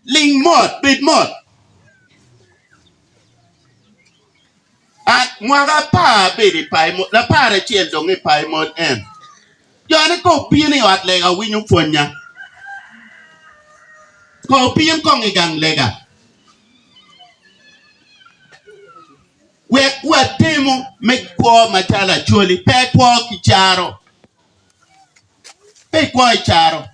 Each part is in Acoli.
Ling mot, bed mot. A Mwaka abedo i Paimol, aparacel dong i Paimol en. Jone ka obino i ot lega winyo pwonya. Ka obin kong i gang lega. Wek watemu me kwo macalo Acholi, pe kwo ki caro. Pe ikwo i caro.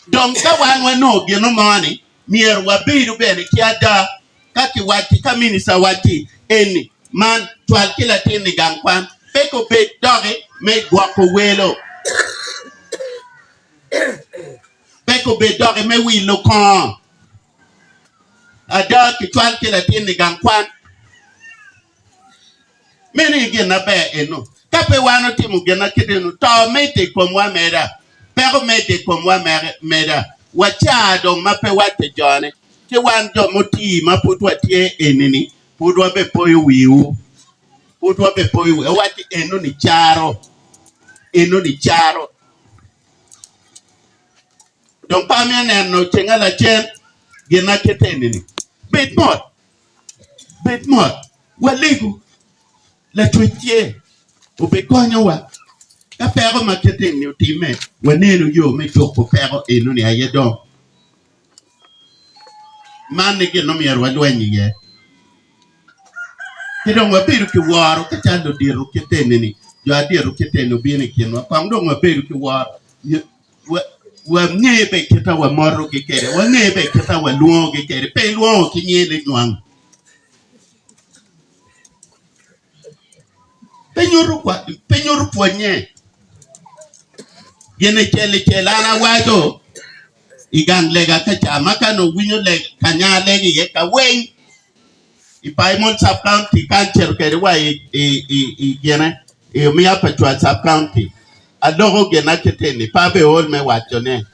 Dong ka wan wanongo gino mo-ni, myero wabedu bene ki ada. Ka kiwacci, ka minista wacci eni, man, cwal ki latin i gang kwan, pe kobed doki me gwoko welo, pe kobed doki me wilo kongo. Ada, kicwal ki latin i gang kwan. Meno aye gin maber eno. Ka pe wan otimo gin ma kit eno, to medde i komwa meda, peko medde i komwa meda, waca dong ma pe wacce jone. Ci wan jo mutii ma pud watye eni-ni, pud wabepoyo wiwu, pud wabepoyo wiwu, wawacci eno-ni caro, eno-ni caro. Dong pe amito neno cenga lacen gin ma kit eni-ni. Bed mot, bed mot. Walegu Lacwec tye obikonyowa ka peko ma kit eni otimme, wanenu yo me juko peko enoni aye dong. Man ni gin omyero walweny iye. Ki dong wabedo ki woro ka calo ludito kit eni-ni, jo adito kit eni obino i kinwa, kong dong wabedo ki woro. Wange bene kit ma wamotogi kwede, wange bene kit ma walwongogi kwede, pe ilwongo ki nyingi ni nywang. Pe nyuto pwonnye. Gin icel icel an awaco i gang lega ka ca ma ka nongo winyo ka nya alego iye ka weng i Paimol Sub County ka acito kwede wa i gine i Omiya Pacwa Sub County aloko gina kit eni pe abeol me wacone.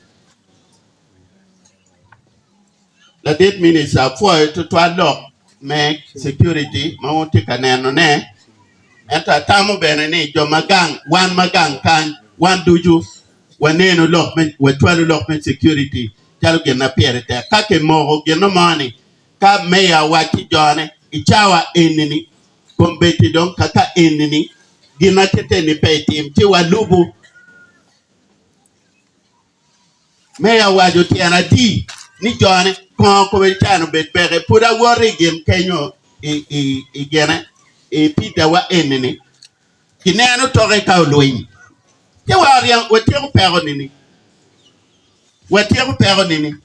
Ladit Minista apwoyo tutwal lok me security ma wutye ka nenone ento atamo bene ni jo ma gang wan ma gang kany wan ducu wanenu lok me wacwalo lok me security calo gin ma pire tek ka kimoko gin mo ni ka meya owacci jone i cawa eni-ni kombeddi dong kaka eni-ni gin ma kite ni pe itim ci walubu. Meya owaco tyen adi ni jone kongo kome can obed peke pud awoto i gin kenyo i gine i pidawa eni-ni kineno toke ka olwiny ci watyeko peko nini watyeko peko nini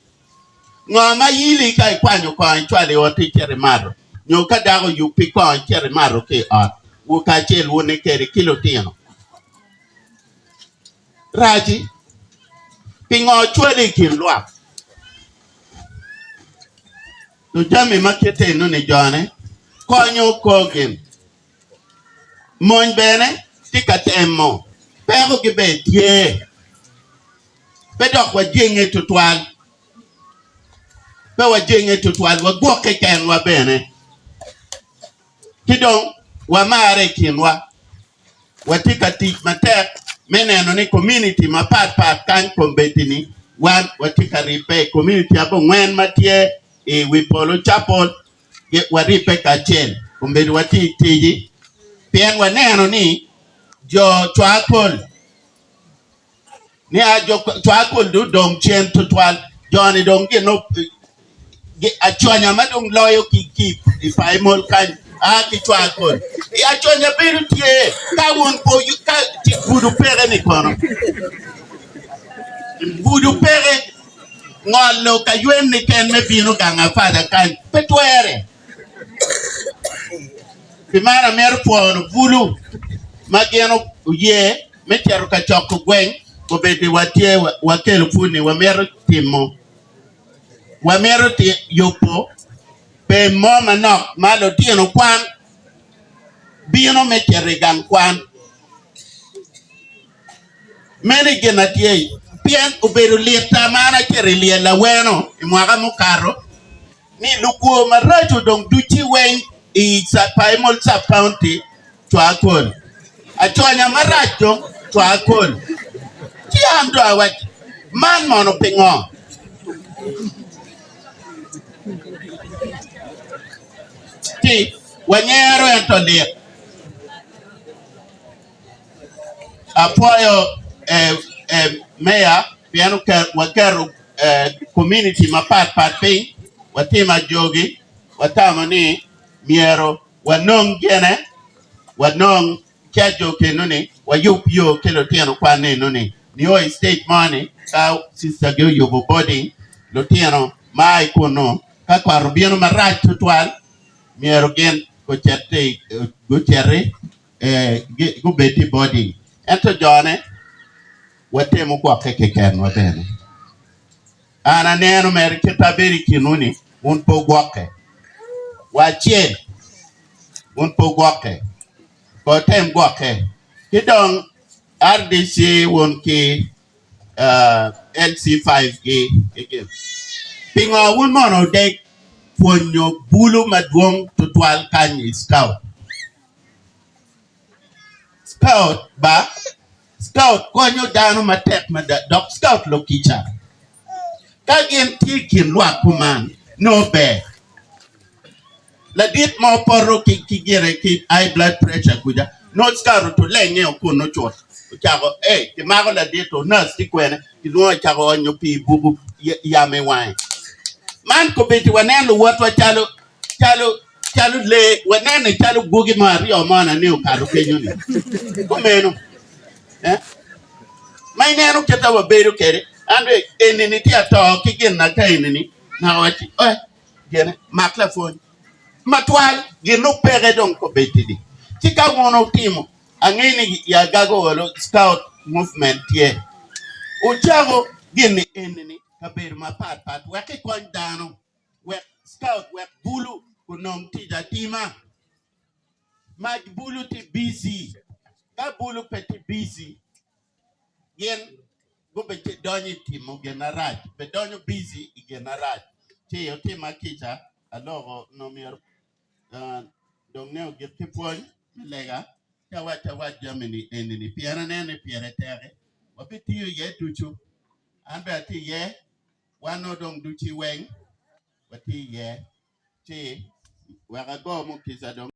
ngo ma yili ka ikwanyo kongo icwalo i ot icito imato nyo ka dako oyubbi kongo icito imato ki i ot wu kacel wun kede ki lutino. Raci, pingo cwali i kin lwak? To jami ma kite enoni jone konyo kor gin. Mony bene tye ka temo, pekogi bene tye. Pe dok wajenge tutwal, pe wajenge tutwal, wagwokke kenwa bene. Ki dong wamarre i kinwa. Watye ka tic matek me neno ni kominiti mapat pat kany kombeddi-ni wan watye ka ribbe i kominiti abongwen ma tye i wi polo Chapel waribbe kacel kombeddi watye i tic pien waneno ni jo cwakol Nia jo cwakol dong odong cen tutwal, jo-ni dong gin aconya ma dong loyo ki i paimol kany a ki cwakol. I aconya bedo tye ka wun ka gudo peke ni kono gudo peke ngolo ka ywen ni ken me bino gang afada kany pe twere. Pi man amito pwono bulu ma gin oye me cito ka coko gweng obedi watye wakelo pud ni wamito timo wamito yubo pem mo manok ma lutino kwan bino me cito i gang kwan. Meno i gin ma tye pien obedo litta ma an acito i lyel aweno i mwaka mukato ni lukwo maraco dong ducci weng i Paimol Sub County cwakol. Aconya marac dong cwakol. Ci an dong awacci, Man mono pingo? Ci wanyero ento lit. Apwoyo meya pien waketo kominiti mapatpat piny, watimo ajogi, watamo ni myero wanong gene, wanong ki ajogi eno-ni, wayub yo ki lutino kwan eno-ni nio i stage mo-ni ka cista gi oyubo boarding lutino ma a i kunu ka kot obino marac tutwal myero gin guciti gubed i boarding ento jone watemo gwokke kekenwa bene. An aneno mere kit ma abedo i kinwu-ni, wun pe wugwokke wacel, wun pe wugwokke, pe wutem gwokke. Ki dong RDC wun ki LC5 gi gin. Pingo wun mono wudeg pwonyo bulu madwong tutwal kany i scout? Scout ba, scout konyo dano matek mada dok scout lukica. Ka gin tye i kin lwak kuman, nongo ber. Ladit mo poto ki ki gire ki high blood pressure kuca, nongo scout otulenge kunnu cut. Ocako, ee, kimako ladit-tu, nurse tye kwene, kilwongo ocako onyo pii i buku yamo i wange. Man kobedo waneno luwotwa calo calo calo lee, wanene calo gwogi mo aryo mo ni okato kenyo-ni. Kumeno, eh, ma ineno kit ma wabedo kwede, an dong eni-ni tye ato ki gin na ka eni-ni, naka wacci, eh, gine, mak lapwony. Matwal, gin nongo peke dong kobeddi-ni. Ci ka wun wutimo, angeyo ni i Agago olo scout movement tye. Wucako gin-ni eni-ni kabedo mapatpat wek ikony dano. wek scout wek bulu onong tic atima. Mac bulu tye bici, ka bulu pe tye bici gin gubidonyo i timo gin marac, bidonyo bici i gin marac ci otima kica aloko onongo myero dong ne ogik ki pwony me lega ci awac awac jami-ni eni-ni pien aneno ni pire tek wabitiyo iye ducu an bene atye iye. Wan nongo dong ducu weng watye iye, ci wek ago mukica dong.